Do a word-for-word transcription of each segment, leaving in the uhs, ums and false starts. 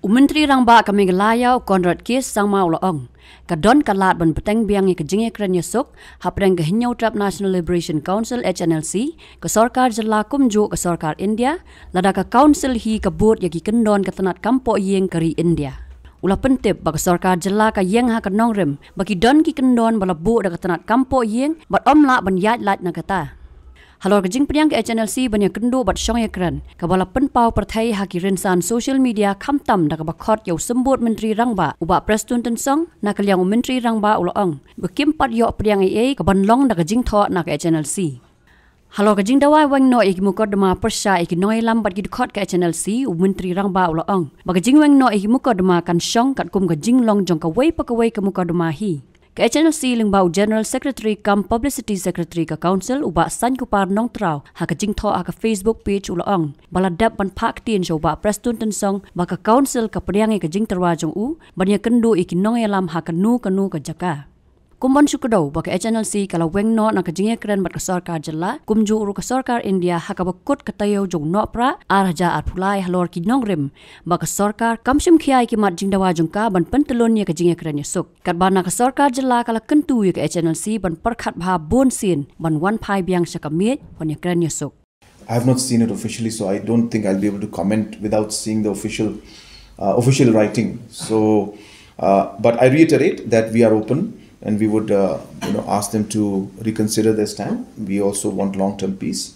U Myntri Rangbah ka Meghalaya u Conrad K Sangma u la ong, ka don ka lad ban bteng biang ïa ka jingïakren ïasuk hapdeng ka Hynñiewtrep National Liberation Council, H N L C, ka sorkar jylla kumjuh ka sorkar India, lada ka council hi ka bud ïa ki kyndon ka tnat kam poh ïing ka ri India. U la pyntip ba ka sorkar jylla ka ïeng ha ka nongrim ba ki don ki kyndon ba la buh da ka tnat kam poh ïing bad ym lah ban ïaid lait na kata. Halor ka jingpdiang ka H N L C ban ïakynduh bad shong ïakren, kaba la pynpaw pyrthei ha ki rynsan social media khamtam da kaba khot ïa u Symbud Myntri Rangbah u Bah Prestone Tynsong, na ka liang u Myntri Rangbah u la ong ba kim pat ïoh pdiang ei ei kaban long da ka jingthoh na ka H N L C. Halor ka jingdawa weng noh ïa ki mukotduma pyrshah ïa ki nongïalam bad ki dkhot ka H N L C, u Myntri Rangbah u la ong ba ka jingweng noh ïa ki mukotduma kan shong katkum ka jinglong jong kawei pa kawei ka mukotduma hi. Ka H N L C lyngba u General Secretary cum Publicity Secretary ka Council u Bah Sainkupar Nongtraw, ha ka jingthoh ha ka Facebook page u la ong ba la dep ban phah ktien sha u Bah Prestone Tynsong ba ka Council ka pdiang ïa ka jingtyrwa jong u ban ïakynduh ïa ki nongïalam ha kano kano ka jaka. Kum ban shu kdew ba ka H N L C ka la weng noh na ka jingïakren bad ka sorkar jylla kumjuh ruh ka sorkar India ha kaba kut ka taïew jong u Nohprah ar hajar arphew lai halor ki nongrim ba ka sorkar kam shim khia ïa ki mat jingdawa jong ka ban pyntyllun ïa ka jingïakren ïasuk. Katba na ka sorkar jylla ka la kyntu ïa ka H N L C ban pyrkhat bha bun sien ban wan phai biang sha ka miej ban ïakren ïasuk. I have not seen it officially, so I don't think I'll be able to comment without seeing the official uh, official writing. So, uh, but I reiterate that we are open and we would uh, you know ask them to reconsider their stand. We also want long-term peace,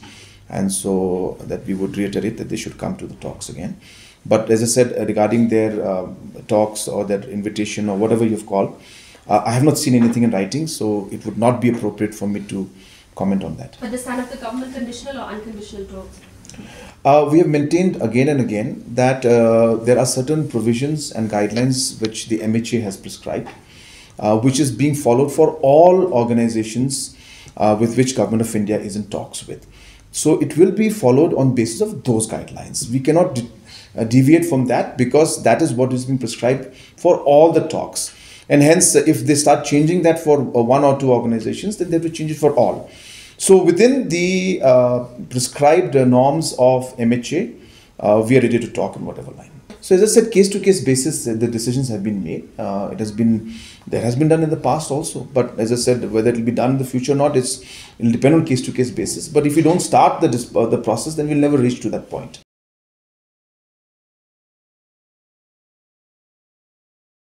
and so that we would reiterate that they should come to the talks again. But as I said, uh, regarding their uh, talks or their invitation or whatever you've called, uh, I have not seen anything in writing, so it would not be appropriate for me to comment on that. But the stand of the government, conditional or unconditional talks? Uh, we have maintained again and again that uh, there are certain provisions and guidelines which the M H A has prescribed, uh, which is being followed for all organizations uh, with which Government of India is in talks with. So it will be followed on basis of those guidelines. We cannot de- uh, deviate from that because that is what is being prescribed for all the talks. And hence, uh, if they start changing that for uh, one or two organizations, then they have to change it for all. So within the uh, prescribed uh, norms of M H A, uh, we are ready to talk in whatever line. So as I said, case-to-case basis, uh, the decisions have been made. Uh, it has been, that has been done in the past also. But as I said, whether it will be done in the future or not, it's, it'll depend on case-to-case basis. But if we don't start the dis- uh, the process, then we'll never reach to that point.